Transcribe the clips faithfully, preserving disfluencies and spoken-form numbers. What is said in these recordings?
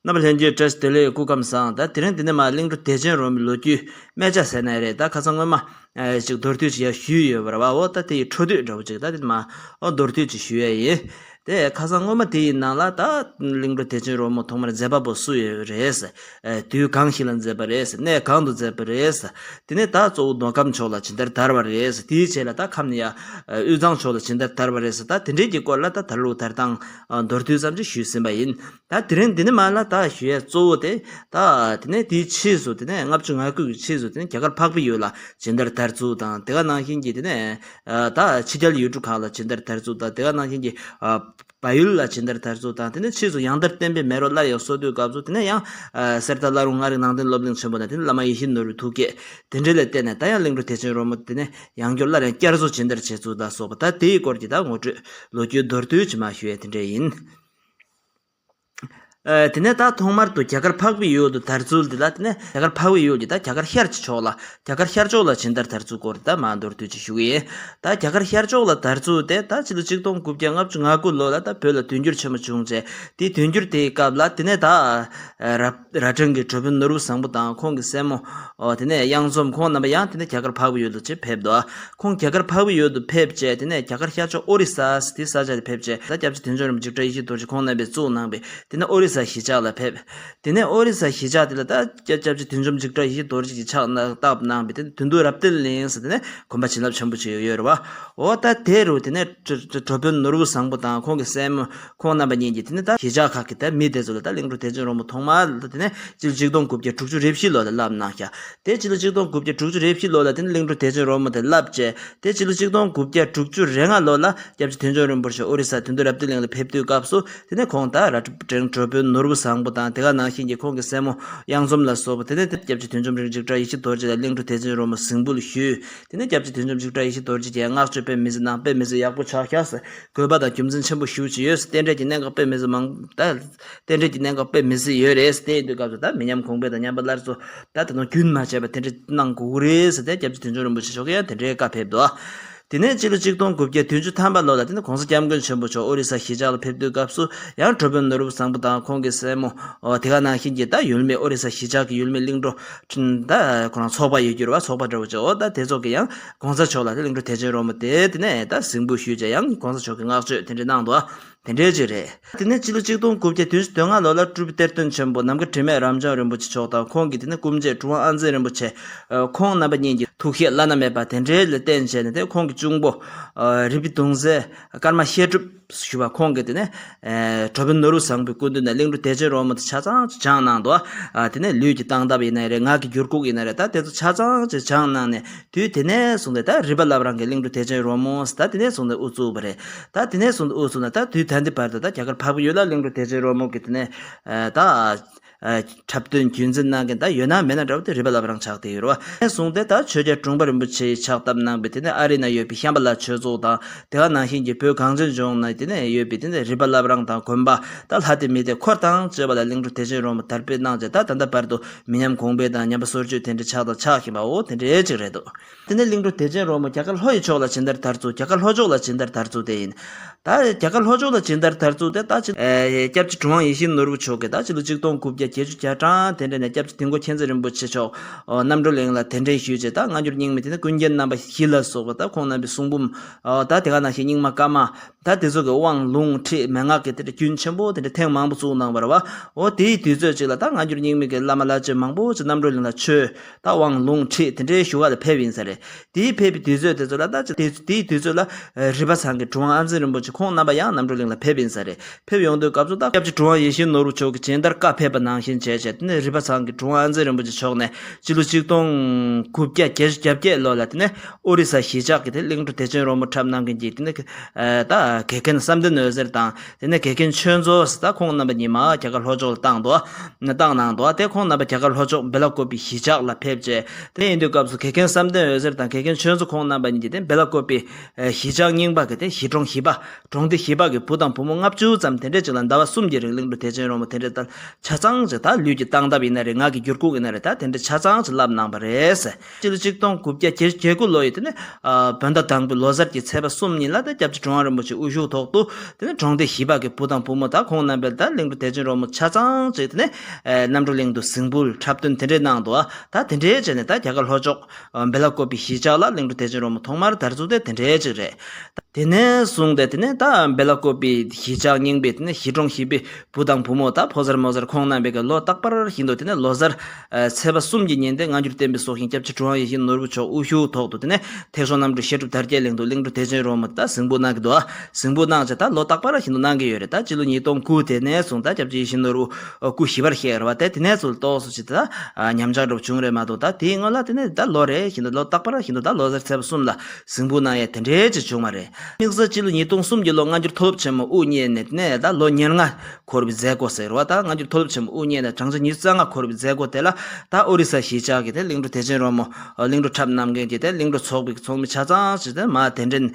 རྣམ་པ་ལྷན་རྒྱས་བཀྲ་ཤིས་བདེ་ལེགས། སྐུ་ཁམས་བཟང་། ད་དེ་རིང་འདི་ནས་མར་གླིང་བྲོ་བདེ་ཆེན་རོལ་མོའི་ལོ་རྒྱུས་སྨད་ཆ་ཟེར་ན་རེད། ད་ཁ་སང་སྔོན་མ་ཨ་ཅིག་མདོར་བསྡུས་ཅིག་ཡར་ཞུས་ཡོད་པ་རེད་བ། འོ་ད་དེ་ཡི་འཕྲོ་མཐུད་འདྲ་བོ་ཅིག་ད་དེ་མར་འོ་མདོར་བསྡུས་ཅིག་ཞུ་ཡ་ཡིན། དེ་ཁ་སང་སྔོན་མ་དེ་ཡི་ནང་ལ་ད་གླིང་བྲོ་བདེ་ཆེན་རོལ་མོ་ཐོག་མར་མཛད་པ་པོ་སུ་ཡོད་རེད། ཨ་དུས་གང་ཞིག་ལ་མཛད་པ་རེད། གནས་གང་དུ་མཛད་པ་རེད། དེ་ནས་ད་གཙོ་བོ་མདོ་ཁམས་ཕྱོགས་ལ་ཇི་ལྟར་དར་བ་རེད། དེའི་རྗེས་ལ་ད་ཁམས་ནས་ཡར་ཨ་དབུས་གཙང་ཕྱོགས་ལ་ཇི་ལྟར་དར་བ་རེད། ད་དེ་འདྲའི་གི་སྐོར་ལ་ད་དར་ལུགས་དར་སྟངས་ཨ་མདོར་བསྡུས་ཙམ་ཅིག་ཞུས་ཟིན་པ་ཡིན། ད་དེ་རིང་འདི་ནས་མར་ལ་ད་ཞུ་ཡས་གཙོ་བོ་དེ་ད་དེ་ནས་དེའི་ཕྱིས་སུ་དེ་ནས་ལྔ་བཅུ་ང་དགུ་གི་ཕྱིས་སུ་དེ་ནས་རྒྱ་གར་འཕགས་པའི་ཡུལ་ལ་ཇི་ལྟར་དར་ཚུལ་དང་། དེ་ག་ནང་བཞིན་གྱི་དེ་ནས་ཨ་ད་ཕྱི་རྒྱལ་ཡུལ་གྲུ་ཁག་ལ་ཇི་ལྟར་དར་ཚུལ་དང་། དེ་ག་ནང་བཞིན་གྱི་ཨ་བལ་ཡུལ་ལ་ཇི་ལྟར་དར་ཚུལ་དང་། དེ་ནས་ཕྱིས་སུ་ཡང་དར་བསྟན་པའི་མེ་རོ་སླར་ཡང་གསོ་དུས་སྐབས་སུ་དེ་ནས་ཡང་ཨ་གསེར་རྟ་བླ་རུང་མངའ་རིས་ནང་བསྟན་སློབ་གླིང་ཆེན་པོ་ནས་དེ་ནས་བླ་མ་ཡིད་བཞིན་ནོར་བུའི་ཐུགས་བསྐྱེད་དེ་འདྲ་ལ་བརྟེན་ནས་ད་ཡང་གླིང་བྲོ་བདེ་ཆེན་རོལ་མོ་དེ་ནས་ཡང་བསྐྱར་སླར་ཡང་བསྐྱར་གསོ་ཇི་ལྟར་བྱས་ཚུལ་ལ་སོགས་པ་ད་དེའི་སྐོར་གྱི་ད་ངོ་སྤྲོད་ལོ་རྒྱུས་མདོར་བསྡུས་ཅིག་མར་ཞུ་ཡས་དེ་འདྲ་ཡིན། ཨ་དེ་ནས་ད་ཐོག་མར་དུ་རྒྱ་གར་འཕགས་པའི་ཡུལ་དུ་དར་ཚུལ་འདི་ལ། དེ་ནས་རྒྱ་གར་འཕགས་པའི་ཡུལ་གྱི་ད་རྒྱ་གར་ཤར་གྱི་ཕྱོགས་ལ་རྒྱ་གར་ཤར་ཕྱོགས་ལ་ཇི་ལྟར་དར་ཚུལ་སྐོར་ད་མར་མདོར་བསྡུས་ཅིག་ཞུ་གི་ཡིན། ད་རྒྱ་གར་ཤར་ཕྱོགས་ལ་དར་ཚུལ་དེ་ད་སྤྱི་ལོ་ཆིག་སྟོང་དགུ་བརྒྱ་ལྔ་བཅུ་ང་དགུ་ལོ་ལ་ད་བོད་ལ་དུས་འགྱུར་ཆེན་མོ་བྱུང་རྗེས། དེའི་དུས་འགྱུར་དེའི་སྐབས་ལ་དེ་ནས་ད་རྭ་རྭ་སྒྲེང་གི་གྲོ་དཔོན་ནོར་བུ་བཟང་པོ་དང་ཁོང་གི་སྲས་མོ། ཨོ་དེ་ནས་གཡང་འཛོམས་ཁོང་རྣམ་པ་ཡང་དེ་ནས་རྒྱ་གར་འཕགས་པའི་ཡུལ་དུ་ཅིག་ཕེབས་འདུག་ཁོང་རྒྱ་གར་འཕགས་པའི་ཡུལ་དུ་ཕེབས་རྗེས་དེ་ནས་རྒྱ་གར་ཤར་ཕྱོགས་ཨོ་རི་ས་དེ་ས་ཆ་དེ་ཕེབས་རྗེས། ད་སྐྱབས་རྗེ་དོན་གཅོད་རིན་པོ་ཆེ་འཇིགས་བྲལ་ཡེ་ཤེས་རྡོ་རྗེ་ཁོང་རྣམ་པས་བཙུགས་གནང་བའི་དེ་ནས་ཨོ་རི་ས་གཞིས་ཆགས་ལ་ཕེབས། དེ་ནས་ཨོ་རི་ས་གཞིས་ཆགས་དེ་ལ་ད་སྐྱབས་སྐྱབས་རྗེ་དོན་གཅོད་རིན་པོ་ཆེ་འཇིགས་བྲལ་ཡེ་ཤེས་རྡོ་རྗེ་གིས་ཕྱག་བཏབ་གནང་བའི་དེ་ནས་དོན་གྲུབ་རབ་བརྟན་གླིང་ཟེར་དེ་ནས་དགོན་པ་བྱིན་རླབས་ཆེན་པོ་ཅིག་ཡོད་རེད་བ། འོ་ད་དེ་རུ་དེ་ནས་གྲོ་གྲོ་དཔོན་ནོར་བུ་བཟང་པོ་དང་ཁོང་གི་སྲས་མོ་ཁོང་རྣམ་པ་གཉིས་ཀྱིས་དེ་ནས་ད་གཞིས་ཆགས་ཁག་གི་ད་མི་དེ་ཚོ་ལ་ད་གླིང་བྲོ་བདེ་ཆེན་རོལ་མོ་ཐོག་མར་ད་དེ་ནས་སྤྱི་ལོ་ཆིག་སྟོང་དགུ་བརྒྱ་དྲུག་ཅུ་རེ་བཞི་ལོ་ལ་བསླབ་གནང་ཤག་དེ་སྤྱི་ལོ་ཆིག་སྟོང་དགུ་བརྒྱ་དྲུག་ཅུ་རེ་བཞི་ལོ་ལ་དེ་ནས་གླིང་བྲོ་བདེ་ཆེན་རོལ་མོ་དེ་བསླབས་རྗེས། དེ་སྤྱི་ལོ་ཆིག་སྟོང་དགུ་བརྒྱ་དྲུག་ཅུ་རེ་ལྔ་ལོ་ལ་སྐྱབས་རྗེ་དོན་གཅོད་རིན་པོ་ཆེ་ཨོ་རི་ས་དོན་གྲུབ་རབ་བརྟན་གླིང་ལ་ཕེབས་དུས་སྐབས་སུ། དེ་ནས་ཁོང་ད་རྭ་སྒྲེང་གྲོ་དཔོན་ནོར་བུ་བཟང་པོ་དང་དེ་ག་ནང་བཞིན་གྱི་ཁོང་གི་སྲས་མོ་གཡང་འཛོམས་ལ་སོགས་པ། དེ་ནས་དེ་སྐྱབས་རྗེ་དོན་གཅོད་རིན་པོ་ཆེ་འཇིགས་བྲལ་ཡེ་ཤེས་རྡོ་རྗེ་ལ་གླིང་བྲོ་བདེ་ཆེན་རོལ་མོ་གཟིགས་འབུལ་ཞུས། དེ་ནས་སྐྱབས་རྗེ་དོན་གཅོད་རིན་པོ་ཆེ་འཇིགས་བྲལ་ཡེ་ཤེས་རྡོ་རྗེ་གིས་བསྔགས་བརྗོད་དཔེ་མི་སྲིད་གནང་། དཔེ་མི་སྲིད་ཡག་པོ་ཆགས་ཤག་ཟེར། དགོས་པ་དང་རྒྱུ་མཚན་ཆེན་པོ་ཞེ་པོ་ཅིག་ཡོད་ཟེར། རྟེན་འབྲེལ་གྱི་གནད་འགག་དཔེ་མི་སྲིད་མང་། ད་རྟེན་འབྲེལ་གྱི་གནད་འགག་དཔེ་མི་སྲིད་ཡོད་རེད་ཟེར། དེ་ཡིན་དུས་སྐབས་སུ་ད་མི་ཉམས་གོང་འཕེལ་དང་ཉམས་པ་སླར་གསོ་ད་ད་དུང་རྒྱུན་མ་ཆད་པ་དེ་འདྲ་གནང་དགོས་ཀྱི་རེད་ཟེར་ཏེ་སྐྱབས་རྗེ་དོན་གཅོད་རིན་པོ་ཆེ་མཆོག་གིས་ཡང་དེ་འདྲའི་བཀའ་ཕེབས་འདུག་དེ་ནས་སྤྱི་ལོ་ཆིག་སྟོང་དགུ་བརྒྱ་བདུན་ཅུ་ཐམ་པ་ལོ་ལ་དེ་ནས་གོང་ས་སྐྱབས་མགོན་ཆེན་པོ་མཆོག་ཨོ་རི་ས་གཞིས་ཆགས་ལ་ཕེབས་དུས་སྐབས་སུ་ཡང་གྲོ་དཔོན་ནོར་བུ་བཟང་པོ་དང་ཁོང་གི་སྲས་མོ། ཨོ་དེ་ག་ནང་བཞིན་གྱི་ད་ཡུལ་མི་ཨོ་རི་ས་གཞིས་ཆགས་ཀྱི་ཡུལ་མི་གླིང་བྲོ་ད་ཁོ་རང་ཚོགས་པ་ཡོད་རྒྱུ་རེད་བ། ཚོགས་པ་འདྲ་བོ་ཅིག་འོ་ད་དེ་ཚོ་གིས་ཡང་གོང་ས་མཆོག་ལ་དེ་གླིང་བྲོ་བདེ་ཆེན་རོལ་མོ་དེ་དེ་ནས་ད་གཟིགས་འབུལ་ཞུས་བྱས་ཡང་གོང་ས་མཆོག་གིས་བསྔགས་བརྗོད་དེ་འདྲ་གནང་འདུག་དེ་འདྲའི་ཅིག་རེད། དེ་ནས་སྤྱི་ལོ་ཆིག་སྟོང་དགུ་བརྒྱ་བདུན་ཅུ་དོན་ལྔ་ལོ་ལ་སྤྲུལ་པའི་གཏེར་སྟོན་ཆེན་པོ་ནམ་མཁའ་དྲི་མེད་རབ་འབྱམས་རིན་པོ་ཆེ་མཆོག་དང་ཁོང་གི་དེ་ནས་སྐུ་མཆེད་གྲུབ་དབང་ཨ་འཛིན་རིན་པོ་ཆེ། ཨ་ཁོང་རྣམ་པ་གཉིས་ཀྱི་ཐུགས་བཞེད་བླ་ན་མེད་པ་དེ་འདྲའི་ལ་བརྟེན་བྱས་ནས་དེ་ཁོང་གི་གཅུང་པོ་ཨ་རི་པི་གདུང་སྲས་ཀརྨ་བཤད་སྒྲུབ་ཞུ་བ་ཁོང་གིས་དེ་ནས་ཨ་གྲོ་དཔོན་ནོར་བུ་བཟང་པོའི་སྐུ་མདུན་ནས་གླིང་བྲོ་བདེ་ཆེན་རོལ་མོ་དེ་ཆ་ཚང་སྦྱངས་གནང་འདུག་ཨ་དེ་ནས་ལུས་ཀྱི་སྟངས་སྟབས་ཡིན་ན་རེད། ངག་གི་འགྱུར་ཁུག་ཡིན་ན་རེད། ད་དེ་ཚོ་ཆ་ཚང་ཅིག་སྦྱངས་གནང་ནས། དུས་དེ་ནས་བཟུང་སྟེ་ད་རི་པ་བླ་བྲང་གི་གླིང་བྲོ་བདེ་ཆེན་རོལ་མོ་ད་དེ་ནས་བཟུང་སྟེ་དབུ་བཙུགས་པ་རེད། ད་དེ་ནས་བཟུང་སྟེ་དབུ་བཙུགས་ནས་ད་དུས་ད་ལྟའི་བར་དུ་ད་རྒྱ་གར་འཕགས་པའི་ཡུལ་ལ་གླིང་བྲོ་བདེ་ཆེན་རོལ་མོ་གི་དེ་ནས་ཨ་ད་ཨ་འཁྲབ་སྟོན་རྒྱུན་འཛིན་གནང་མཁན་ད་ཡོད་ན་མེད་ན་འདྲ་བོ་དེ་རི་པ་བླ་བྲང་ཆགས་བསྡད་ཡོད་རེད་བ། དེ་ནས་བཟུང་སྟེ་ད་ཆོས་རྒྱལ་དྲུང་པ་རིན་པོ་ཆེས་ཕྱག་བཏབ་གནང་པའི་དེ་ནས་ཨ་རི་ན་ཡོད་པའི་ཤམ་བྷ་ལ་ཆོས་ཚོགས་དང་། དེ་ག་ནང་བཞིན་གྱི་བོད་གངས་ཅན་ལྗོངས་ན་དེ་ནས་ཡོད་པའི་དེ་ནས་རི་པ་བླ་བྲང་དང་དགོན་པ་ད་ལྷ་སྡེ་མི་སྡེ་འཁོར་དང་བཅས་པ་ལ་གླིང་བྲོ་བདེ་ཆེན་རོལ་མོ་དར་སྤེལ་གནང་རྗེས་ད་ད་ལྟ་བར་དུ་མི་ཉམས་གོང་འཕེལ་དང་ཉམས་པ་སོར་ཆུད་དེ་འདྲ་ཆགས་དང་ཆགས་བཞིན་པའོ། དེ་འདྲའི་ཅིག་རེད་འདུག་དེ་ནས་གླིང་བྲོ་བདེ་ཆེན་རོལ་མོ་རྒྱ་གར་ལྷོ་ཡི་ཕྱོགས་ལ་ཇི་ལྟར་དར་ཚུལ། རྒྱ་གར་ལྷོ་ཕྱོགས་ལ་ཇི་ལྟར་དར་ཚུལ་དེ་ཡིན། ད་རྒྱ་གར་ལྷོ་ཕྱོགས་ལ་ཇི་ལྟར་དར་ཚུལ་དེ་ད་ཅི་ཨེ་སྐྱབས་རྗེ་གྲུབ་དབང་ཡིད་བཞིན་ནོར་བུ་མཆོག་གིས་ད་སྤྱི་ལོ་ཆིག་སྟོང་དགུ་བརྒྱ་བརྒྱད་ཅུ་གྱ་གྲངས་དེ་འདྲ་ནས་སྐྱབས་རྗེ་དིལ་མགོ་མཁྱེན་བརྩེ་རིན་པོ་ཆེ་མཆོག་རྣམ་གྲོལ་གླིང་ལ་གདན་འདྲེན་ཞུས་རྗེས་ད་སྔ་འགྱུར་རྙིང་མའི་དེ་ནས་ཀུན་མཁྱེན་རྣམ་པ་བཞི་ལ་སོགས་པ་ད་ཁོང་རྣམ་པའི་གསུང་འབུམ། ཨོ་ད་དེ་ག་ནང་བཞིན་རྙིང་མ་བཀའ་མ། ད་དེ་ཚོ་གི་དབང་ལུང་ཁྲིད་མན་ངག་གི་དེ་འདྲ་རྒྱུན་ཆེན་པོ་དེ་འདྲ་ཐེངས་མང་པོ་བཙུགས་གནང་བ་རེད་བ། འོ་དེའི་དུས་ཚོད་ཅིག་ལ་ད་སྔ་འགྱུར་རྙིང་མའི་གི་བླ་མ་བླ་ཆེན་མང་པོ་ཅིག་རྣམ་གྲོལ་གླིང་ལ་ཆོས་ད་དབང་ལུང་ཁྲིད་དེ་འདྲའི་ཞུ་ག་ལ་ཕེབས་ཡིན་ས་རེད། དེའི་ཕེབས་པའི་དུས་ཚོད་དེ་ཚོ་ལ་ད་ཅིག་དེ་དེའི་དུས་ཚོད་ལ་རི་པ་ཚང་གི་གྲུབ་དབང་ཨ་འཛིན་རིན་པོ་ཆེ་ཁོང་རྣམ་པ་ཡང་རྣམ་གྲོལ་གླིང་ལ་ཕེབས་ཡིན་ས་རེད། ཕེབས་ཡོང་དུས་སྐབས་སུ་ད་སྐྱབས་རྗེ་གྲུབ་དབང་ཡིད་བཞིན་ནོར་བུ་མཆོག་གིས་ཇི་ལྟར་བཀའ་ཕེབས་པ་ནང་བཞིན་བྱས་བྱས་དེ་ནས་རི་པ་ཚང་གི་གྲུབ་དབང་ཨ་འཛིན་རིན་པོ་ཆེ་མཆོག་ནས་སྤྱི་ལོ་ཆིག་སྟོང་དགུ་བརྒྱ་བརྒྱད་ཅུ་གྱ་བརྒྱད་ལོ་ལ་དེ་ནས་ཨོ་རི་ས་གཞིས་ཆགས་ཀྱི་དེ་གླིང་བྲོ་བདེ་ཆེན་རོལ་མོ་འཁྲབ་གནང་མཁན་གྱི་དེ་ནས་ཨ་ད་དགེ་རྒན་བསམ་གཏན་འོད་ཟེར་དང་དེ་ནས་དགེ་རྒན་ཆོས་མཚོ་ཟེར་ད་ཁོང་རྣམ་པ་གཉིས་མར་རྒྱ་གར་ལྷོ་ཕྱོགས་ལ་བཏང་འདུག་བཏང་གནང་འདུག་དེ་ཁོང་རྣམ་པ་རྒྱ་གར་ལྷོ་ཕྱོགས་བེ་ལ་ཀོ་པི་གཞིས་ཆགས་ལ་ཕེབས་རྗེས་དེ་ཡིན་དུས་སྐབས་སུ་དགེ་རྒན་བསམ་གཏན་འོད་ཟེར་དང་དགེ་རྒན་ཆོས་མཚོ་ཁོང་རྣམ་པ་གཉིས་ཀྱིས་དེ་བེ་ལ་ཀོ་པི་གཞིས་ཆགས་རྙིང་པ་གི་དེ་གཞིས་གྲོང་བཞི་པ། གྲོང་སྡེ་བཞི་པ་གི་བུ་དང་བུ་མོ་ལྔ་བཅུ་ཙམ་དེ་འདྲས་ཅིག་ལ་ཟླ་བ་གསུམ་གྱི་རིང་གླིང་བྲོ་བདེ་ཆེན་རོལ་མོ་དེ་འདྲས་ལྟར་ཆ་ཚང་ཅིག་ད་ལུས་ཀྱི་སྟངས་སྟབས་ཡིན་ན་རེད། ངག་གི་འགྱུར་ཁུག་ཡིན་ན་རེད། ད་དེ་འདྲས་ཆ་ཚང་ཅིག་བསླབ་གནང་བ་རེད། སྤྱི་ལོ་ཆིག་སྟོང་དགུ་བརྒྱ་བརྒྱད་ཅུ་གྱ་དགུ་ལོ་ཡི་དེ་ནས་ཨ་བོད་ཟླ་དང་པོའི་ལོ་གསར་གྱི་ཚེས་པ་གསུམ་ཉིན་ལ་ད་སྐྱབས་རྗེ་གྲུབ་དབང་རིན་པོ་ཆེ་དབུ་བཞུགས་ཐོག་ཐོག་ཏུ་དེ་ནས་གྲོང་སྡེ་བཞི་པ་གི་བུ་དང་བུ་མོ་དང་ཁོང་རྣམ་པས་ད་གླིང་བྲོ་བདེ་ཆེན་རོལ་མོ་ཆ་ཚང་ཅིག་དེ་ནས་ཨེ་གནམ་གྲུ་གླིང་དུ་གཟིགས་འབུལ་འཁྲབ་སྟོན་དེ་འདྲས་གནང་འདུག་ད་དེ་འདྲས་བྱས་ནས་ད་རྒྱ་གར་ལྷོ་ཕྱོགས་ཨ་བེ་ལ་ཀོ་པི་གཞིས་ཆགས་ལ་གླིང་བྲོ་བདེ་ཆེན་རོལ་མོ་ཐོག་མར་དར་ཚུལ་དེ་དེ་འདྲས་ཅིག་རེད། དེ་ནས་བཟུང་སྟེ་དེ་ནས་ད་བེ་ལ་ཀོ་པི་གཞིས་ཆགས་རྙིང་པའི་དེ་ནས་གཞིས་གྲོང་བཞི་པའི་བུ་དང་བུ་མོ་དང་ཕོ་གསར་མོ་གསར་ཁོང་རྣམ་པས་ཀྱི་ལོ་རྟག་པར་བཞིན་དུ་དེ་ནས་ལོ་གསར་ཨ་ཚེས་པ་གསུམ་གྱི་ཉིན་དེ་སྔ་འགྱུར་བསྟན་པའི་སྲོག་ཤིང་སྐྱབས་རྗེ་གྲུབ་དབང་ཡིད་བཞིན་ནོར་བུ་མཆོག་དབུ་བཞུགས་ཐོག་ཏུ་དེ་ནས་ཐེག་མཆོག་རྣམ་གྲོལ་བཤད་སྒྲུབ་དར་རྒྱས་གླིང་དུ་གླིང་བྲོ་བདེ་ཆེན་རོལ་མོ་ད་གཟིགས་འབུལ་གནང་གི་འདུག་གཟིགས་འབུལ་གནང་བྱས་ད་ལོ་རྟག་པར་བཞིན་དུ་གནང་གི་ཡོད་རེད། ད་སྤྱི་ལོ་ཉིས་སྟོང་དགུ་དེ་ནས་བཟུང་ད་སྐྱབས་རྗེ་ཡིད་བཞིན་ནོར་བུ་སྐུ་བཞི་པར་གཤེགས་རེད་བ། དེ་དེ་ནས་ཚུར་ཏོག་ཙམ་ཅིག་ད་ཉམས་ཆག་འདྲ་བོ་བྱུང་རེད་མ་གཏོགས། ད་དེའི་སྔོན་ལ་དེ་ནས་ད་ལོ་རེ་བཞིན་དུ་ལོ་རྟག་པར་བཞིན་དུ་ད་ལོ་གསར་ཚེས་པ་གསུམ་ལ་གཟིགས་འབུལ་གནང་ཡས་དེ་འདྲའི་ཅིག་བྱུང་བ་རེད། དམིགས་བསལ་སྤྱི་ལོ་ཉིས་སྟོང་གསུམ་གྱི་ལོ་སྔ་འགྱུར་མཐོ་སློབ་ཆེན་མོ་དབུ་བརྙེས་ནས་དེ་ནས་ད་ལོ་ཉེར་ལྔ་འཁོར་བའི་མཛད་སྒོ་ཟེར་བ། ད་སྔ་འགྱུར་མཐོ་སློབ་ཆེན་མོ་དབུ་བརྙེས་ནས་བགྲང་བྱ་ཉི་ཤུ་རྩ་ལྔ་འཁོར་བའི་མཛད་སྒོ་དེ་ལ་ད་ཨོ་རི་ས་གཞིས་ཆགས་ཀྱི་དེ་གླིང་བྲོ་བདེ་ཆེན་རོལ་མོ་གླིང་བྲོ་འཁྲབ་གནང་མཁན་གྱི་དེ་གླིང་བྲོ་ཚོགས་པའི་ཚོགས་མི་ཆ་ཚང་ཞིག་དེ་མར་གདན་འདྲེན་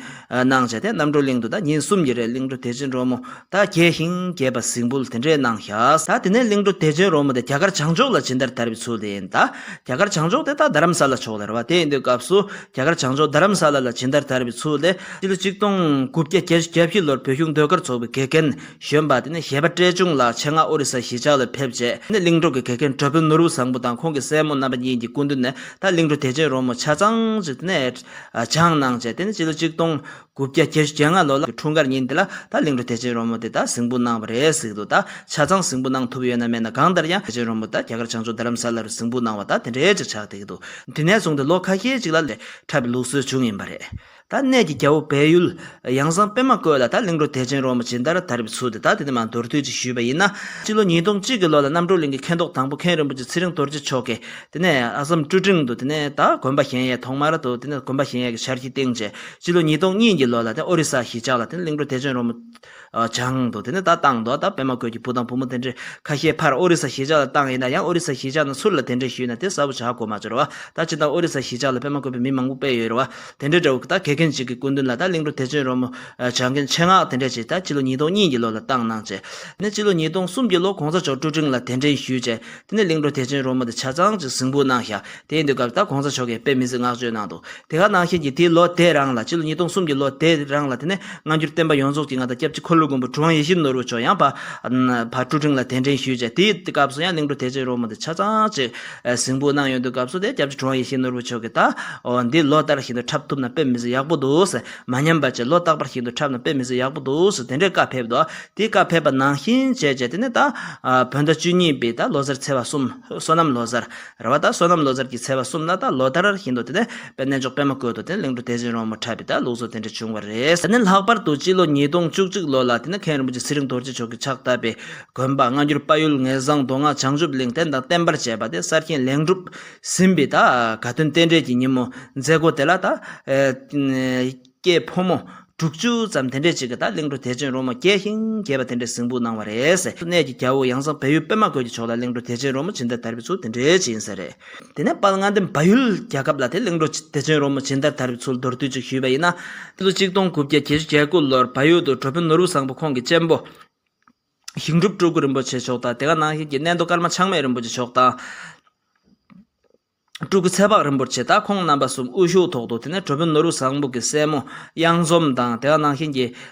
གནང་བྱས་དེ་རྣམ་གྲོལ་གླིང་དུ་ད་ཉིན་གསུམ་གྱི་རིང་གླིང་བྲོ་བདེ་ཆེན་རོལ་མོ་ད་རྒྱས་ཤིང་རྒྱས་པ་གཟིགས་འབུལ་དེ་འདྲས་གནང་ཤག་ད་དེ་ནས་གླིང་བྲོ་བདེ་ཆེན་རོལ་མོ་དེ་རྒྱ་གར་བྱང་ཕྱོགས་ལ་ཇི་ལྟར་དར་བའི་ཚུལ་དེ་ཡིན། ད་རྒྱ་གར་བྱང་ཕྱོགས་དེ་ད་རྡ་རམ་ས་ལ་ཕྱོགས་ལ་རེད་བ། དེ་ཡིན་དུས་སྐབས་སུ་རྒྱ་གར་བྱང་ཕྱོགས་རྡ་རམ་ས་ལ་ལ་ཇི་ལྟར་དར་བའི་ཚུལ་དེ་སྤྱི་ལོ་ཆིག་སྟོང་དགུ་བརྒྱ་བརྒྱད་ཅུ་གྱ་བཞི་ལོར་བོད་གཞུང་ཟློས་གར་ཚོགས་པའི་དགེ་རྒན་གཞོན་པ་དེ་ནས་གཞས་པ་བཀྲས་ཆུང་ལགས་ཆེད་མངགས་ཨོ་རི་ས་གཞིས་ཆགས་ལ་ཕེབས་རྗེས་དེ་ནས་གླིང་བྲོ་གི་དགེ་རྒན་གྲུབ་དཔོན་ནོར་བུ་བཟང་པོ་དང་ཁོང་གི་སྲས་མོ་རྣམ་པ་གཉིས་ཀྱི་སྐུ་མདུན་ནས་ད་གླིང་བྲོ་བདེ་ཆེན་རོལ་མོ་ཆ་ཚང་ཅིག་དེ་ནས་སྦྱངས་གནང་བྱས་དེ་ནས་སྤྱི་ལོ་ཆིག་སྟོང་དགུ་བརྒྱ་བརྒྱད་ཅུ་གྱ་ལྔ་ལོ་ལ་འཁྲུངས་སྐར་ཉིན་དེ་ལ་ད་གླིང་བྲོ་བདེ་ཆེན་རོལ་མོ་དེ་ད་གཟིགས་འབུལ་གནང་བ་རེད་ཟེར་གྱི་འདུག་ད་ཆ་ཚང་གཟིགས་འབུལ་གནང་ཐུབ་ཡོད་ན་མེད་ན་གང་ལྟར་ཡང་བདེ་ཆེན་རོལ་མོ་ད་རྒྱ་གར་བྱང་ཕྱོགས་རྡ་རམ་ས་ལ་རུ་གཟིགས་འབུལ་གནང་བ་ད་དེ་འདྲའི་ཅིག་ཆགས་བསྡད་ཀྱི་འདུག་དེ་ནས་བཟུང་སྟེ་ལོ་ཁ་ཤས་ཅིག་ལ་འཁྲབ་པའི་ལུགས་སྲོལ་བྱུང་ཡིན་པ་རེད། ད་གནས་ཀྱི་རྒྱལ་པོ་བལ་ཡུལ་ཡང་གསང་པདྨ་བཀོད་ལ་ད་གླིང་བྲོ་བདེ་ཆེན་རོལ་མོ་ཇི་ལྟར་དར་བའི་ཚུལ་དེ་ད་དེ་ནས་མར་མདོར་བསྡུས་ཅིག་ཞུས་པ་ཡིན་ན། སྤྱི་ལོ་ཉིས་སྟོང་གཅིག་གི་ལོ་ལ་རྣམ་གྲོལ་གླིང་གི་མཁན་ཐོག་དང་པོ་མཁན་རིན་པོ་ཆེ་ཚེ་རིང་རྡོ་རྗེ་མཆོག་གིས་དེ་ནས་ཨ་སམ་ཀྲུ་ཀྲིང་དུ་དེ་ནས་ད་དགོན་པ་བཞེངས་ཡས་ཐོག་མར་དུ་དེ་ནས་དགོན་པ་བཞེངས་ཡས་ཀྱི་འཆར་གཞི་བཏིང་རྗེས་སྤྱི་ལོ་ཉིས་སྟོང་གཉིས་ཀྱི་ལོ་ལ་དེ་ཨོ་རི་ས་གཞིས་ཆགས་ལ་དེ་ནས་གླིང་བྲོ་བདེ་ཆེན་རོལ་མོ་སྦྱངས་འདུག་དེ་ནས་ད་བཏང་འདུག་ད་པདྨ་བཀོད་ཀྱི་བུ་དང་བུ་མོ་དེ་འདྲས་ཁ་ཤས་ཕར་ཨོ་རི་ས་གཞིས་ཆགས་ལ་བཏང་ཡིན་ན་ཡང་ཨོ་རི་ས་གཞིས་ཆགས་ནས་ཚུར་ལ་གདན་འདྲེན་ཞུས་ན་དེ་གསལ་པོ་ཆགས་དགོས་མ་བྱུང་རེད་བ། ད་ཅི་ད་ཨོ་རི་ས་གཞིས་ཆགས་ལ་པདྨ་བཀོད་པའི་མི་མང་པོ་དཔེ་ཡོད་རེད་བ། དེ་འདྲའི་འདྲ་བོ་ད་དགེ་རྒན་ཅིག་གི་སྐུ་མདུན་ལ་ད་གླིང་བྲོ་བདེ་ཆེན་རོལ་མོ་སྦྱང་མཁན་ཆེད་མངགས་དེ་འདྲས་ཅིག་ད་སྤྱི་ལོ་ཉིས་སྟོང་གཉིས་ཀྱི་ལོ་ལ་བཏང་གནང་བྱས། ནས་སྤྱི་ལོ་ཉིས་སྟོང་གསུམ་གྱི་ལོ་གོང་ས་མཆོག་ཀྲུ་ཀྲིང་ལ་གདན་འདྲེན་ཞུས་བྱས་དེ་ནས་གླིང་བྲོ་བདེ་ཆེན་རོལ་མོ་དེ་ཆ་ཚང་ཅིག་གཟིགས་འབུལ་གནང་ཤག་དེ་ཡིན་དུས་སྐབས་ད་གོང་ས་མཆོག་གིས་དཔེ་མི་སྲིད་བསྔགས་བརྗོད་གནང་འདུག་དེ་ག་ནང་བཞིན་གྱི་དེའི་ལོ་དེ་རང་ལ་སྤྱི་ལོ་ཉིས་སྟོང་གསུམ་གྱི་ལོ་དེ་རང་ལ་དེ་ནས་སྔ་འགྱུར་བསྟན་པ་ཡོངས་རྫོགས་ཀྱི་མངའ་བདག་སྐྱབས་རྗེ་འཁོར་ལོ་སྒམ་པོ་གྲུབ་དབང་ཡིད་བཞིན་ནོར་བུ་མཆོག་ཡང་ཕར་ཕར་ཀྲུ་ཀྲིང་ལ་གདན་འདྲེན་ཞུས་བྱས་དེའི་སྐབས་སུ་ཡང་གླིང་བྲོ་བདེ་ཆེན་རོལ་མོ་དེ་ཆ་ཚང་ཅིག་གཟིགས་འབུལ་གནང་ཡོང་དུས་སྐབས་སུ་དེ་སྐྱབས་རྗེ་གྲུབ་དབང་ཡིད་བཞིན་ནོར་བུ་མཆོག་གིས་ད་འོ་འདི་ལོ་ལྟར་བཞིན་དུ་འཁྲབ་ཐུབ་ན་དཔེ་མི་སྲིད་ཡག་པོ་འདུག་ཟེར། མ་ཉམས་པ་བྱས་ལོ་རྟག་པར་བཞིན་དུ་འཁྲབ་ན་དཔེ་མི་སྲིད་ཡག་པོ་འདུག་ཟེར་དེ་འདྲའི་བཀའ་ཕེབས་འདུག་དེའི་བཀའ་ཕེབས་པ་ནང་བཞིན་བྱས་བྱས་དེ་ནས་ད་ཨ་བོད་ཟླ་བཅུ་གཉིས་པའི་ད་ལོ་གསར་ཚེས་པ་གསུམ་བསོད་ནམས་ལོ་གསར་རེད་བ། ད་བསོད་ནམས་ལོ་གསར་གྱི་ཚེས་པ་གསུམ་ལ་ད་ལོ་ལྟར་བཞིན་དུ་དེ་ནས་དཔལ་ལྡན་མཆོག་པདྨ་བཀོད་དུ་དེ་ནས་གླིང་བྲོ་བདེ་ཆེན་རོལ་མོ་འཁྲབ་པའི་ད་ལུགས་སྲོལ་དེ་འདྲ་བྱུང་བ་རེད། དེ་ནས་ལྷག་པར་དུ་སྤྱི་ལོ་ཉིས་སྟོང་བཅུ་གཅིག་ལོ་ལ་དེ་ནས་མཁན་རིན་པོ་ཆེ་ཚེ་རིང་རྡོ་རྗེ་མཆོག་གིས་ཕྱག་བཏབ་པའི་དགོན་པ་སྔ་འགྱུར་དཔལ་ཡུལ་ངེས་གསང་མདོ་སྔགས་བྱང་ཆུབ་གླིང་རྟེན་དང་བརྟེན་པར་བཅས་པ་དེ་གསར་བཞེངས་ལེགས་གྲུབ་ཟིན་པའི་ད་དགའ་སྟོན་རྟེན་འབྲེལ་གྱི་ཉིན་མོ་མཛད་སྒོ་དེ་ལ་ད་ཨེ་སྐྱེས་ཕོ་མོ་དྲུག་ཅུ་ཙམ་དེ་འདྲས་ཅིག་གིས་ད་གླིང་བྲོ་བདེ་ཆེན་རོལ་མོ་རྒྱས་ཤིང་རྒྱས་པ་དེ་འདྲས་གཟིགས་འབུལ་གནང་བ་རེད། གནས་ཀྱི་རྒྱལ་པོ་ཡང་གསང་བལ་ཡུལ་པདྨ་བཀོད་ཀྱི་ཕྱོགས་ལ་གླིང་བྲོ་བདེ་ཆེན་རོལ་མོ་ཇི་ལྟར་དར་བའི་ཚུལ་དེ་འདྲས་ཅིག་ཡིན་ས་རེད། དེ་ནས་དཔལ་མངའ་སྡེ་བལ་ཡུལ་རྒྱལ་ཁབ་ལ་དེ་གླིང་བྲོ་བདེ་ཆེན་རོལ་མོ་ཇི་ལྟར་དར་བའི་ཚུལ་མདོར་བསྡུས་ཅིག་ཞུས་པ་ཡིན་ན། ཕྱི་ལོ་ཆིག་སྟོང་དགུ་བརྒྱ་བརྒྱད་ཅུ་གྱ་དགུ་ལོར་བལ་ཡུལ་དུ་གྲུབ་དཔོན་ནོར་བུ་བཟང་པོ་ཁོང་གི་གཅེན་པོ་ཞིང་སྒྲུབ་སྤྲུལ་སྐུ་རིན་པོ་ཆེ་མཆོག་དང་དེ་ག་ནང་བཞིན་གྱི་གནས་མདོ་ཀརྨ་ཆགས་མེད་རིན་པོ་ཆེ་མཆོག་དང་། སྤྲུལ་སྐུ་ཚེ་དཔག་རིན་པོ་ཆེ་དང་ཁོང་རྣམ་པ་གསུམ་དབུ་བཞུགས་ཐོག་ཏུ་དེ་ནས་གྲུབ་དཔོན་ནོར་བུ་བཟང་པོ་གི་སྲས་མོ་གཡང་འཛོམས་དང་དེ་ག་ནང་བཞིན་གྱི་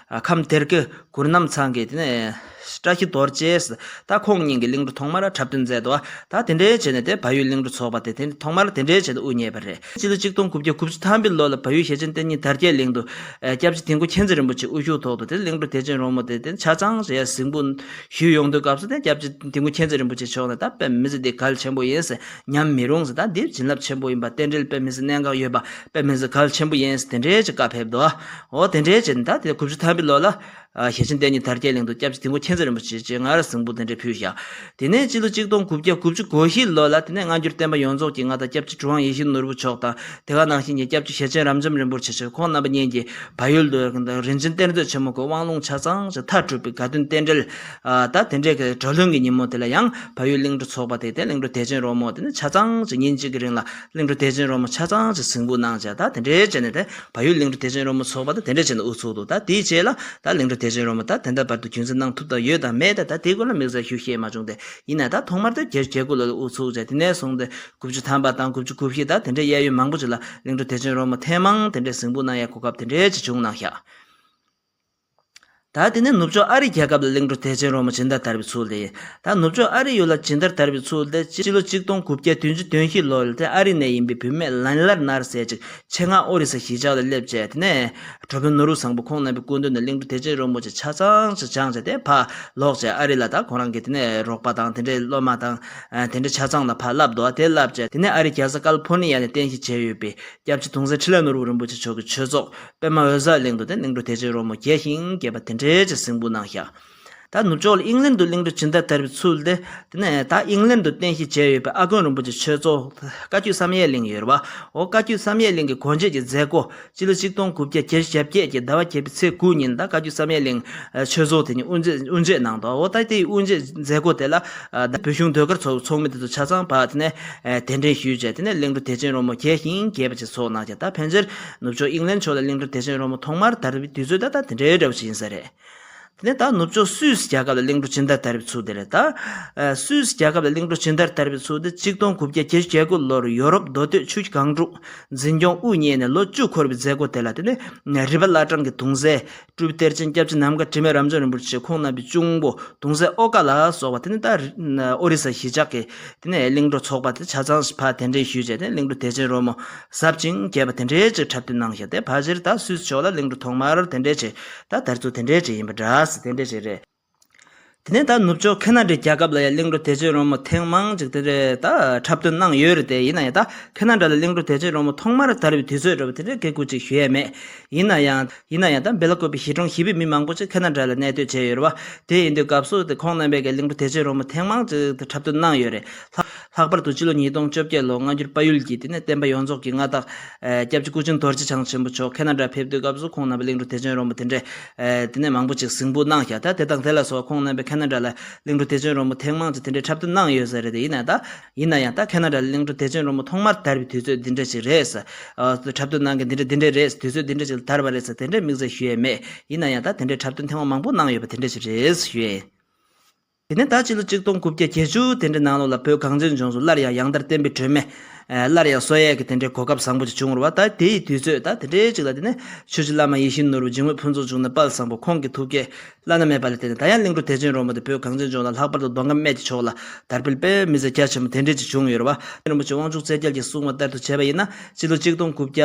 ཁམས་སྡེ་དགེ་གུར་རྣམ་ཚང་གི་དེ་ནས་བཀྲ་ཤིས་རྡོ་རྗེ་ད་ཁོང་གཉིས་ཀྱི་གླིང་བྲོ་ཐོག་མར་འཁྲབ་སྟོན་མཛད་འདུག་ད་དེ་འདྲའི་བྱས་ནས་དེ་བལ་ཡུལ་གླིང་བྲོ་ཚོགས་པ་དེ་དེ་ཐོག་མར་དེ་འདྲའི་བྱས་ནས་དབུ་བརྙེས་པ་རེད། སྤྱི་ལོ་ཆིག་སྟོང་དགུ་བརྒྱ་དགུ་བཅུ་ཐམ་པའི་ལོ་ལ་བལ་ཡུལ་ཞེ་ཆེན་གཏེར་རྙིང་དར་རྒྱས་གླིང་དུ་སྐྱབས་རྗེ་དིལ་མགོ་མཁྱེན་བརྩེ་རིན་པོ་ཆེ་དབུ་བཞུགས་ཐོག་ཏུ་དེ་གླིང་བྲོ་བདེ་ཆེན་རོལ་མོ་དེ་དེ་ཆ་ཚང་རེད་གཟིགས་འབུལ་ཞུས་ཡོང་དུས་སྐབས་སུ་དེ་སྐྱབས་རྗེ་དིལ་མགོ་མཁྱེན་བརྩེ་རིན་པོ་ཆེ་མཆོག་ནས་ད་དཔེ་མི་སྲིད་དེ་གལ་ཆེན་པོ་ཡིན་ཟེར། ཉམས་མི་རུང་ཟེར། ད་འདི་བྱིན་རླབས་ཆེན་པོ་ཡིན་པ་རྟེན་འབྲེལ་དཔེ་མི་སྲིད་གནད་འགག་ཡོད་པ་དཔེ་མི་སྲིད་གལ་ཆེན་པོ་ཡིན་ཟེར་དེ་འདྲའི་ཅིག་བཀའ་ཕེབས་འདུག་འོ་དེ་འདྲའི་ཅིག་ད་དེ་དགུ་བཅུ་ཐམ་པའི་ལོ་ལ་ཞེ་ཆེན་གཏེར་རྙིང་དར་རྒྱས་གླིང་དུ་སྐྱབས་རྗེ་དིལ་མགོ་མཁྱེན་བརྩེ་རིན་པོ་ཆེ་ཅེས་ང་ར་གཟིགས་འབུལ་དེ་འདྲ་ཕུལ་བཞག་དེ་ནས་སྤྱི་ལོ་ཆིག་སྟོང་དགུ་བརྒྱ་དགུ་བཅུ་གོ་བཞི་ལོ་ལ་དེ་ནས་སྔ་འགྱུར་བསྟན་པ་ཡོངས་རྫོགས་ཀྱི་མངའ་བདག་སྐྱབས་རྗེ་གྲུབ་དབང་ཡིད་བཞིན་ནོར་བུ་མཆོག་དང་དེ་ག་ནང་བཞིན་གྱི་སྐྱབས་རྗེ་ཞེ་ཆེན་རབ་འབྱམས་རིན་པོ་ཆེ་མཆོག་ཁོང་རྣམ་པ་གཉིས་ཀྱིས་བལ་ཡུལ་དུ་རིན་ཆེན་གཏེར་མཛོད་ཆེན་མོ་གི་དབང་ལུང་ཆ་ཚང་ཞིག་མཐའ་གྲུབ་པའི་དགའ་སྟོན་རྟེན་འབྲེལ། ཨ་ད་དེ་འདྲའི་གི་བགྲོ་གླེང་གི་ཉིན་མོ་དེ་ལ་ཡང་བལ་ཡུལ་གླིང་བྲོ་ཚོགས་པ་དེ་དེ་གླིང་བྲོ་བདེ་ཆེན་རོལ་མོ་དེ་ནི་ཆ་ཚང་ཞིག་ཉིན་གཅིག་གི་རིང་ལ་གླིང་བྲོ་བདེ་ཆེན་རོལ་མོ་ཆ་ཚང་ཞིག་གཟིགས་འབུལ་གནང་བྱས་ད་དེ་འདྲའི་བྱས་ནས་དེ་བལ་ཡུལ་གླིང་བྲོ་བདེ་ཆེན་རོལ་མོ་ཚོགས་པ་དེ་དེ་འདྲའི་བྱས་ནས་དབུ་ཚུགས་འདུག་ད་དེའི་རྗེས་ལ་ད་གླིང་བྲོ་བདེ་ཆེན་རོལ་མོ་ད་དེ་འདྲ་བར་དུ་རྒྱུན་འཛིན་གནང་ཐུབ་ཐབས་ཡོད་དང་མེད་ད་ད་དེའི་སྐོར་ལ་དམིགས་བསལ་ཞུ་ཤེས་མ་བྱུང་སྟེ། ཡིན་ན་ད་ཐོག་མར་དེ་བརྒྱད་ཅུ་གྱ་དགུ་ལོ་ལ་དབུ་ཚུགས་བྱས་དེ་ནས་བཟུང་སྟེ་དགུ་བཅུ་ཐམ་པ་དང་དགུ་བཅུ་གོ་བཞི་ད་དེ་འདྲའི་གཡས་གཡོན་མང་པོ་ཅིག་ལ་གླིང་བྲོ་བདེ་ཆེན་རོལ་མོ་ཐེངས་མང་དེ་འདྲའི་གཟིགས་འབུལ་གནང་ཡ་གོ་སྐབས་དེ་འདྲའི་ཅིག་བྱུང་གནང་ཤག་ད་དེ་ནས་ནུབ་ཕྱོགས་ཨ་རིའི་རྒྱལ་ཁབ་ལ་གླིང་བྲོ་བདེ་ཆེན་རོལ་མོ་སྦྱིན་བདག་དར་བའི་ཚུལ་དེ་ཡིན། ད་ནུབ་ཕྱོགས་ཨ་རི་ཡུལ་ལ་སྦྱིན་བདག་དར་བའི་ཚུལ་དེ་སྤྱི་ལོ་གཅིག་སྟོང་དགུ་བརྒྱ་བདུན་ཅུ་དོན་བཞི་ལོར་དེ་ཨ་རི་ནས་ཡིན་པའི་བུད་མེད་ལན་ལར་ནར་ཟེར་ཅིག་ཆེད་མངགས་ཨོ་རི་ས་གཞིས་ཆགས་ལ་སླེབས་བྱས། དེ་ནས་གྲོགས་པོ་ནོར་བུ་བཟང་པོ་ཁོང་རྣམ་པའི་སྐུ་མདུན་ནས་གླིང་བྲོ་བདེ་ཆེན་རོལ་མོ་ཅིག་ཆ་ཚང་ཅིག་སྦྱངས་བྱས། དེ་ཕར་ལོག་བྱས་ཨ་རི་ལ་ད་ཁོ་རང་གི་དེ་ནས་རོགས་པ་དང་དེ་འདྲའི་སློབ་མ་དང་དེ་འདྲ་ཆ་ཚང་ལ་ཕར་བསླབ་འདུག་དེ་བསླབས་བྱས་དེ་ནས་ཨ་རི་རྒྱལ་ས་ཀ་ལི་ཕོར་ནི་ཡ་ནས་རྟེན་གཞི་བྱས་ཡོད་པའི་སྐྱབས་རྗེ་གདུང་སྲས་འཕྲིན་ལས་ནོར་བུ་རིན་པོ་ཆེ་མཆོག་གི་ཆོས་ཚོགས་པདྨ་འོད་གསལ་གླིང་དུ་དེ་གླིང་བྲོ་བདེ་ཆེན་རོལ་མོ་རྒྱས་ཤིང་རྒྱས་པ་དེ་འདྲའི་ཅིག་གཟིགས་འབུལ་གནང་ཤག་ད་ནུབ་ཕྱོགས་ལ་ཨིང་ལན་དུ་གླིང་བྲོ་སྦྱིན་བདག་དར་བའི་ཚུལ་དེ། དེ་ནས་ད་ཨིང་ལན་དུ་རྟེན་གཞི་བྱས་ཡོད་པའི་ཨ་དཀོན་རིན་པོ་ཆེ་ཆོས་ཚོགས་བཀའ་བརྒྱུད་བསམ་ཡས་གླིང་ཡོད་རེད་བ། འོ་བཀའ་བརྒྱུད་བསམ་ཡས་གླིང་གི་སྒོ་འབྱེད་ཀྱི་མཛད་སྒོ་སྤྱི་ལོ་གཅིག་སྟོང་དགུ་བརྒྱ་བརྒྱད་ཅུ་གྱ་བརྒྱད་ཀྱི་ཟླ་བ་བརྒྱད་པའི་ཚེས་དགུ་ཉིན་ད་བཀའ་བརྒྱུད་བསམ་ཡས་གླིང་ཆོས་ཚོགས་དེ་ཉིད་དབུ་འབྱེད་དབུ་འབྱེད་གནང་འདུག་འོ་ད་དེའི་དབུ་འབྱེད་མཛད་སྒོ་དེ་ལ་ད་བོད་གཞུང་ཟློས་གར་ཚོགས་ཚོགས་མི་དེ་ཚོ་ཆ་ཚང་ཕར་དེ་ནས་གདན་འདྲེན་ཞུས་བྱས། དེ་ནས་གླིང་བྲོ་བདེ་ཆེན་རོལ་མོ་རྒྱས་ཤིང་རྒྱས་པ་ཅིག་ཚོགས་གནང་བྱས། ད་ཕལ་ཆེར་ནུབ་ཕྱོགས་ཨིང་ལན་ཕྱོགས་ལ་གླིང་བྲོ་བདེ་ཆེན་རོལ་མོ་ཐོག་མར་དར་བའི་དུས་ཚོད་ད་ད་དེ་འདྲའི་འདྲ་བོ་ཞིག་ཡིན་ས་རེད། དེ་ནས་ད་ནུབ་ཕྱོགས་སུད་སི་རྒྱལ་ཁབ་ལ་གླིང་བྲོ་སྦྱིན་བདག་དར་བའི་ཚུལ་དེ་རེད། ད་སུད་སི་རྒྱལ་ཁབ་ལ་གླིང་བྲོ་སྦྱིན་བདག་དར་བའི་ཚུལ་དེ་གཅིག་སྟོང་དགུ་བརྒྱ་བརྒྱད་ཅུ་གྱ་དགུ་ལོར་ཡོ་རོབ་མདོ་སྟོད་ཆུ་སྒང་དྲུག་འཛིན་སྐྱོང་དབུ་བརྙེས་ནས་ལོ་བཅུ་འཁོར་བའི་མཛད་སྒོ་དེ་ལ། དེ་ནས་རི་པ་བླ་བྲང་གི་གདུང་སྲས་སྤྲུལ་པའི་གཏེར་ཆེན་སྐྱབས་རྗེ་ནམ་མཁའ་དྲི་མེད་རབ་འབྱམས་རིན་པོ་ཆེ་ཁོང་རྣམ་པའི་གཅུང་པོ་གདུང་སྲས་ཨོ་ཀ་ལ་སོགས་པ། དེ་ནས་ད་ཨོ་རི་ས་གཞིས་ཆགས་ཀྱི་དེ་ནས་གླིང་བྲོ་ཚོགས་པ་དེ་ཆ་ཚང་ཕར་གདན་འདྲེན་ཞུས་བྱས། དེ་གླིང་བྲོ་བདེ་ཆེན་རོལ་མོ་ཟབ་ཅིང་རྒྱས་པ་དེ་འདྲའི་ཅིག་འཁྲབ་སྟོན་གནང་ཤག་དེ་ཕལ་ཆེར་ད་སུད་སི་ཕྱོགས་ལ་གླིང་བྲོ་ཐོག་མར་དེ་འདྲའི་ཅིག་ད་དར་ཚུལ་དེ་འདྲའི་ཅིག་ཡིན་པ་འདྲ་ཟེར། དེ་འདྲའི་ཅིག་རེད། དེ་ནས་ད་ནུབ་ཕྱོགས་ཁེ་ན་ཌའི་རྒྱལ་ཁབ་ལ་ཡང་གླིང་བྲོ་བདེ་ཆེན་རོལ་མོ་ཐེངས་མང་ཅིག་དེ་འདྲའི་ད་འཁྲབ་སྟོན་གནང་ཡོད་རེད་དེ། ཡིན་ན་ཡང་ད་ཁེ་ན་ཌ་ལ་གླིང་བྲོ་བདེ་ཆེན་རོལ་མོ་ཐོག་མར་དར་བའི་དུས་ཚོད་འདྲ་བོ་དེ་འདྲའི་སྐད་སྐུར་ཅིག་ཞུ་ཡས་མེད། ཡིན་ན་ཡང་ཡིན་ན་ཡང་ད་སྦེལ་ཀོབ་པའི་གཞིས་གྲོང་བཞི་པའི་མི་མང་པོ་ཅིག་ཁེ་ན་ཌ་ལ་གནས་སྡོད་བྱས་ཡོད་རེད་བ། དེ་ཡིན་དུས་སྐབས་སུ་དེ་ཁོང་རྣམ་པས་ཀྱི་གླིང་བྲོ་བདེ་ཆེན་རོལ་མོ་ཐེངས་མང་ཅིག་ཏུ་འཁྲབ་སྟོན་གནང་ཡོད་རེད། ལྷག་ལྷག་པར་དུ་སྤྱི་ལོ་ཉིས་སྟོང་བཅོ་བརྒྱད་ལོ་སྔ་འགྱུར་དཔལ་ཡུལ་གྱི་དེ་ནས་བསྟན་པ་ཡོངས་རྫོགས་ཀྱི་མངའ་བདག་ཨེ་སྐྱབས་རྗེ་སྐུ་ཆེན་རྡོ་རྗེ་འཆང་ཆེན་པོ་མཆོག་ཁེ་ན་ཌ་ཕེབས་དུས་སྐབས་སུ་ཁོང་རྣམ་པས་གླིང་བྲོ་བདེ་ཆེན་རོལ་མོ་དེ་འདྲས་ཨེ་དེ་ནས་མང་པོ་ཅིག་གཟིགས་འབུལ་གནང་ཤག་ད་དེ་དང་དེ་ལ་སོགས་ཁོང་རྣམ་པས་ཁེ་ན་ཌ་ལ་གླིང་བྲོ་བདེ་ཆེན་རོལ་མོ་ཐེངས་མང་ཅིག་དེ་འདྲས་འཁྲབ་སྟོན་གནང་ཡོད་ས་རེད་དེ། ཡིན་ན་ད་ཡིན་ན་ཡང་ད་ཁེ་ན་ཌ་ལ་གླིང་བྲོ་བདེ་ཆེན་རོལ་མོ་ཐོག་མར་དར་བའི་དུས་ཚོད་འདི་འདྲ་ཞིག་རེད་ཟེར། ཨ་འཁྲབ་སྟོན་གནང་མཁན་འདི་འདྲ་འདི་འདྲ་རེད། དུས་ཚོད་འདི་འདྲ་ཞིག་ལ་དར་བ་རེད་ཟེར་དེ་འདྲའི་དམིགས་བསལ་ཞུ་ཡས་མེད། ཡིན་ན་ཡང་ད་དེ་འདྲའི་འཁྲབ་སྟོན་ཐེངས་མ་མང་པོ་གནང་ཡོད་པ་དེ་འདྲ་ཞིག་རེད་ཞུ་ཡས་ཡིན། དེ་ནས་ད་ཕྱི་ལོ་གཅིག་སྟོང་དགུ་བརྒྱ་བརྒྱད་ཅུ་དེ་འདྲའི་ནང་ལོགས་ལ་བོད་གངས་ཅན་ལྗོངས་སུ་སླར་ཡང་ཡང་དར་བསྟན་པའི་སྒྲོན་མེ་ཨ་སླར་ཡང་གསོ་ཡས་ཀྱི་དེ་འདྲའི་གོ་སྐབས་བཟང་པོ་ཅིག་བྱུང་བ་རེད་བ། ད་དེ་ཡི་དུས་ཚོད་ད་དེ་འདྲའི་ཅིག་ལ་དེ་ནས་ཆོས་རྗེ་བླ་མ་ཡིད་བཞིན་ནོར་བུ་འཇིགས་མེད་ཕུན་ཚོགས་འབྱུང་གནས་དཔལ་བཟང་པོ་ཁོང་གི་ཐུགས་བསྐྱེད་བླ་ན་མེད་པ་ལ་བརྟེན་ནས་ད་ཡང་གླིང་བྲོ་བདེ་ཆེན་རོལ་མོ་དེ་བོད་གངས་ཅན་ལྗོངས་ལ་ལྷག་པར་དུ་མདོ་ཁམས་སྨད་ཀྱི་ཕྱོགས་ལ་དར་སྤེལ་དཔེ་མི་སྲིད་རྒྱ་ཆེན་པོ་དེ་འདྲས་ཅིག་བྱུང་ཡོད་རེད་བ། རིན་པོ་ཆེ་དབང་ཕྱུག་རྩེ་རྒྱལ་གྱིས་གསུངས་པ་ལྟར་དུ་བྱས་པ་ཡིན་ན་སྤྱི་ལོ་གཅིག་སྟོང་དགུ་བརྒྱ་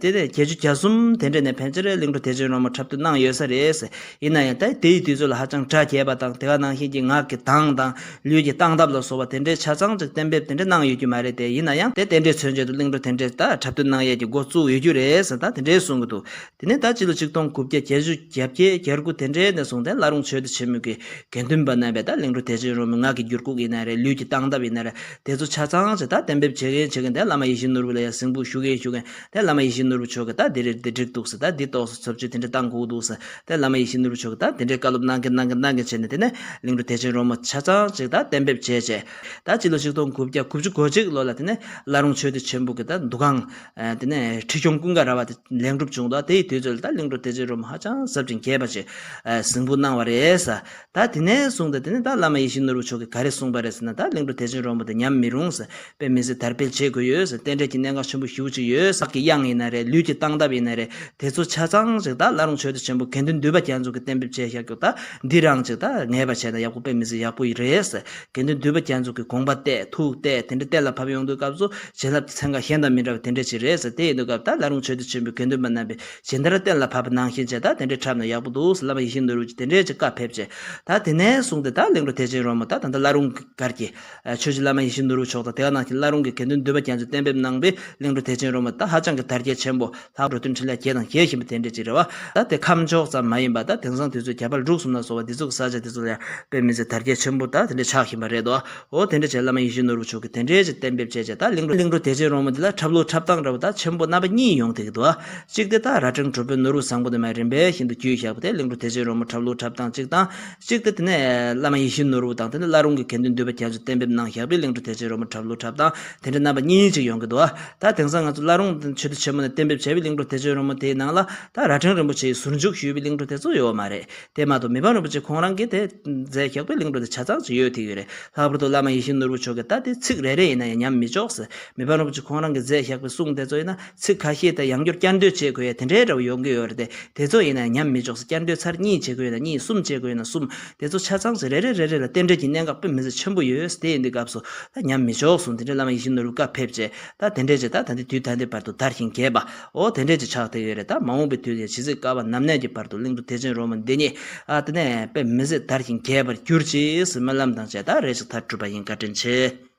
དེ་ནས་བརྒྱད་ཅུ་གྱ་གསུམ་དེ་འདྲས་ནས་ཕལ་ཆེར་གླིང་བྲོ་བདེ་ཆེན་རོལ་མོ་འཁྲབ་སྟོན་གནང་ཡོད་ས་རེད། ཡིན་ན་ཡང་ད་དེ་ཡི་དུས་ཚོད་ལ་ཧ་ཅང་སྒྲ་རྒྱས་པ་དང་དེ་ག་ནང་བཞིན་གྱི་ངག་གི་གདངས་དང་ལུས་ཀྱི་སྟངས་སྟབས་ལ་སོགས་པ་དེ་འདྲས་ཆ་ཚང་ཅིག་གཏན་འབེབས་དེ་འདྲས་གནང་ཡོད་རྒྱུ་མ་རེད་དེ། ཡིན་ན་ཡང་དེ་རྟེན་འབྲེལ་མཚོན་བྱེད་དུ་གླིང་བྲོ་དེ་འདྲས་ད་འཁྲབ་སྟོན་གནང་ཡས་ཀྱི་འགོ་བཙུགས་ཡོད་རྒྱུ་རེད་ཟེར་ད་དེ་འདྲས་གསུང་གི་འདུག་དེ་ནས་ད་སྤྱི་ལོ་གཅིག་སྟོང་དགུ་བརྒྱ་བརྒྱད་ཅུ་གྱ་བརྒྱད་གྱ་དགུ་དེ་འདྲའི་ནས་བཟུང་སྟེ་བླ་རུང་ཆོས་སྡེ་ཆེན་མོའི་གི་དགེ་འདུན་པ་རྣམ་པས་ད་གླིང་བྲོ་བདེ་ཆེན་རོལ་མོའི་ངག་གི་འགྱུར་ཁུག་ཡིན་ན་རེད། ལུས་ཀྱི་སྟངས་སྟབས་ཡིན་ན་རེད། དེ་ཚོ་ཆ་ཚང་ཅིག་ད་གཏན་འབེབས་བྱེད་མཁན་བྱེད་མཁན་དེ་བླ་མ་ཡིད་བཞིན་ནོར་བུ་ལ་ཡང་གཟིགས་འབུལ་ཞུ་མཁན་ཞུ་མཁན་དེ་བླ་མ་ཡིད་བཞིན་ནོར་བུ་མཆོག་གིས་ད་འདི་རེད་འདི་འགྲིག་འདུག་ཟེར། ད་འདི་ཏོག་ཙམ་ཚབ་ཆུ་དེ་འདྲ་བཏང་དགོས་འདུག་ཟེར། དེ་བླ་མ་ཡིད་བཞིན་ནོར་བུ་མཆོག་གིས་ད་དེ་འདྲའི་བཀའ་སློབ་གནང་མཁན་གནང་མཁན་གནང་མཁན་བྱས་ནས་དེ་ནས་གླིང་བྲོ་བདེ་ཆེན་རོལ་མོ་ཆ་ཚང་ཅིག་ད་གཏན་འབེབས་བྱས་བྱས། ད་སྤྱི་ལོ་གཅིག་སྟོང་དགུ་བརྒྱ་དགུ་བཅུ་གོ་གཅིག་ལོ་ལ་དེ་ནས་བླ་རུང་ཆོས་སྡེ་ཆེན་པོ་གི་ད་འདུ་ཁང་ཨ་དེ་ནས་ཁྲི་སྐྱོང་ཀུན་དགའ་ར་བ་དེ་ལེགས་གྲུབ་བྱུང་འདུག་དེའི་དུས་ཚོད་ལ་ད་གླིང་བྲོ་བདེ་ཆེན་རོལ་མོ་ཧ་ཅང་ཟབ་ཅིང་རྒྱས་པ་ཞིག་ཨ་གཟིགས་འབུལ་གནང་བ་རེད་ཟེར། ད་དེ་ནས་བཟུང་སྟེ་དེ་ནས་ད་བླ་མ་ཡིད་བཞིན་ནོར་བུ་མཆོག་གིས་ག་རེ་གསུངས་པ་རེད་ཟེར་ན། ད་གླིང་བྲོ་བདེ་ཆེན་རོལ་མོ་དེ་ཉམས་མི་རུང་ཟེར། དཔེ་མི་སྲིད་དར་སྤེལ་བྱེད་དགོས་ཡོད་ཟེར། རྟེན་འབྲེལ་གྱི་གནད་འགག་ཆེན་པོ་ཞེ་པོ་ཅིག་ཡོད། ངག་གི་དབྱངས་ཡིན་ན་རེད། ལུས་ཀྱི་སྟངས་སྟབས་ཡིན་ན་རེད། དེ་ཚོ་ཆ་ཚང་ཅིག་ད་བླ་རུང་ཆོས་སྡེ་ཆེན་པོ་དགེ་འདུན་འདུས་པ་རྒྱ་མཚོ་གིས་གཏན་འབེབས་བྱས་བཞག་རྒྱུ་ད་འདི་རང་ཅིག་ད་ངེས་པ་བྱས་ན་ཡག་པོ། དཔེ་མི་སྲིད་ཡག་པོ་རེད་ཟེར། དགེ་འདུན་འདུས་པ་རྒྱ་མཚོ་གི་དགོངས་པ་གཏད་ཐུགས་གཏད་དེ་འདྲ་གཏན་ལ་ཕབ་ཡོང་དུས་སྐབས་སུ་བྱིན་རླབས་ཀྱི་ཚན་ཁ་གཞན་དང་མི་འདྲ་བ་དེ་འདྲ་ཅིག་རེད་ཟེར། དེ་ཡིན་དུས་སྐབས་ད་བླ་རུང་ཆོས་སྡེ་ཆེན་པོའི་དགེ་འདུན་པ་རྣམ་པས་ཇི་ལྟར་གཏན་ལ་ཕབ་པ་ནང་བཞིན་བྱས་ད་དེ་འདྲའི་འཁྲབ་ན་ཡག་པོ་འདུག་ཟེར། བླ་མ་ཡིད་བཞིན་ནོར་བུ་གྱིས་དེ་འདྲའི་ཅིག་བཀའ་ཕེབས་བྱས། ད་དེ་ནས་བཟུང་སྟེ་ད་གླིང་བྲོ་བདེ་ཆེན་རོལ་མོ་ད་ད་ལྟ་བླ་རུང་སྒར་གྱི་ཆོས་རྗེ་བླ་མ་ཡིད་བཞིན་ནོར་བུ་མཆོག་དང་དེ་ག་ནང་བཞིན་བླ་རུང་གི་དགེ་འདུན་འདུས་པ་རྒྱ་མཚོས་གཏན་འབེབས་གནང་བའི་གླིང་བྲོ་བདེ་ཆེན་རོལ་མོ་ད་ཧ་ཅང་གི་དར་རྒྱས་ཆེན་པོ་ལྷག་འགྲོ་དོན་འཕྲིན་ལས་རྒྱས་དང་རྒྱས་བཞིན་པ་དེ་འདྲ་ཅིག་རེད་བ། ད་དེ་ཁམས་ཕྱོགས་ཙམ་མ་ཡིན་པ་ད་དེང་སང་དུས་ཚོད་རྒྱ་བལ་འབྲུག་གསུམ་ལ་སོགས་པ་འདི་ཚོ་གི་ས་ཆ་དེ་ཚོ་ལ་ཡང་དཔེ་མི་སྲིད་དར་རྒྱས་ཆེན་པོ་ད་དེ་འདྲ་ཆགས་བཞིན་པ་རེད་དོ། འོ་དེ་འདྲ་བྱས་བླ་མ་ཡིད་བཞིན་ནོར་བུ་མཆོག་གིས་དེ་འདྲའི་ཅིག་གཏན་འབེབས་བྱས་བྱས་ད་གླིང་བྲོ་གླིང་བྲོ་བདེ་ཆེན་རོལ་མོ་འདི་ལ་འཁྲབ་ལུགས་འཁྲབ་སྟངས་འདྲ་བོ་ད་ཆེན་པོ་རྣམ་པ་གཉིས་ཡོང་བསྡད་ཀྱི་འདུག་ཨ། གཅིག་དེ་ད་རྭ་སྒྲེང་གྲུབ་པའི་ནོར་བུ་བཟང་པོ་དེ་མ་རིམ་པས་བཞིན་དུ་བརྒྱུད་བཞག་པ་དེ་གླིང་བྲོ་བདེ་ཆེན་རོལ་མོ་འཁྲབ་ལུགས་འཁྲབ་སྟངས་གཅིག་དང་། གཅིག་དེ་དེ་ནས་བླ་མ་ཡིད་བཞིན་ནོར་བུ་དང་དེ་ནས་བླ་རུང་གི་དགེ་འདུན་འདུས་པ་རྒྱ་མཚོས་གཏན་འབེབས་གནང་བཞག་པའི་གླིང་བྲོ་བདེ་ཆེན་རོལ་མོ་འཁྲབ་ལུགས་འཁྲབ་སྟངས་དེ་འདྲ་རྣམ་པ་གཉིས་ཅིག་ཡོང་གི་འདུག་ཨ། ད་དེང་སང་ང་ཚོ་བླ་རུང་ཆོས་སྡེ་ཆེན་མོ་ནས་གཏན་འབེབས་བྱས་པའི་གླིང་བྲོ་བདེ་ཆེན་རོལ་མོ་དེའི་ནང་ལ་ད་རྭ་སྒྲེང་རིན་པོ་ཆེས་ཟུར་འཇུག་ཞུས་པའི་གླིང་བྲོ་དེ་ཚོ་ཡོད་མ་རེད། དེ་མ་གཏོགས་མི་ཕམ་རིན་པོ་ཆེ་ཁོང་རང་གིས་དེ་མཛད་བཞག་པའི་གླིང་བྲོ་དེ་ཆ་ཚང་ཅིག་ཡོད་དེ་ཡོད་རེད། ལྷག་པར་དུ་བླ་མ་ཡིད་བཞིན་ནོར་བུ་མཆོག་གིས་ད་དེ་ཚིག་རེ་རེ་ཡིན་ན་ཡང་ཉམས་མི་འཇོག་ཟེར། མི་ཕམ་རིན་པོ་ཆེ་ཁོང་རང་གིས་མཛད་བཞག་པའི་གསུང་དེ་ཚོ་ཡིན་ན་ཚིག་ཁ་ཤས་དང་ཡང་བསྐྱར་བསྐྱར་ཟློས་བྱེད་དགོས་ཡ་དེ་འདྲའི་འདྲ་བོ་ཡོང་གི་ཡོད་རེད་དེ། དེ་ཚོ་ཡིན་ན་ཉམས་མི་འཇོག་ཟེར། བསྐྱར་ཟློས་ཚར་གཉིས་བྱེད་དགོས་ཡོད་ན་གཉིས། གསུམ་བྱེད་དགོས་ཡོད་ན་གསུམ། དེ་ཚོ་ཆ་ཚང་ཞིག་རེ་རེ་རེ་རེ་ལ་རྟེན་འབྲེལ་གྱི་གནད་འགག་དཔེ་མི་སྲིད་ཆེན་པོ་ཡོད། དེ་ཡིན་དུས་སྐབས་སུ་ད་ཉམས་མི་འཇོག་གསུངས། དེ་འདྲའི་བླ་མ་ཡིད་བཞིན་ནོར་བུའི་བཀའ་ཕེབས་བྱས། ད་དེ་འདྲའི་བྱས། ད་ད་ལྟའི་དུས་ད་ལྟའི་བར་དུ་དར་ཞིང་རྒྱས་པ། འོ་དེ་འདྲའི་བྱས་ཆགས་བསྡད་ཡོད་རེད། ད་མ་འོངས་པའི་དུས་ཡང་ཇི་སྲིད་བསྐལ་པ་ནམ་གནས་ཀྱི་བར་དུ་གླིང་བྲག་བདེ་ཆེན་རོལ་མོ་འདི་ཉིད་ཨ་དེ་ནས་དཔེ་མི་སྲིད་དར་ཞིང་རྒྱས་པར་གྱུར་ཅིག་ཟེར་སྨོན་ལམ་དང་བཅས། ད་རེ་ཞིག་མཐར་གྲུབ་པ་ཡིན། བཀའ་དྲིན་ཆེ།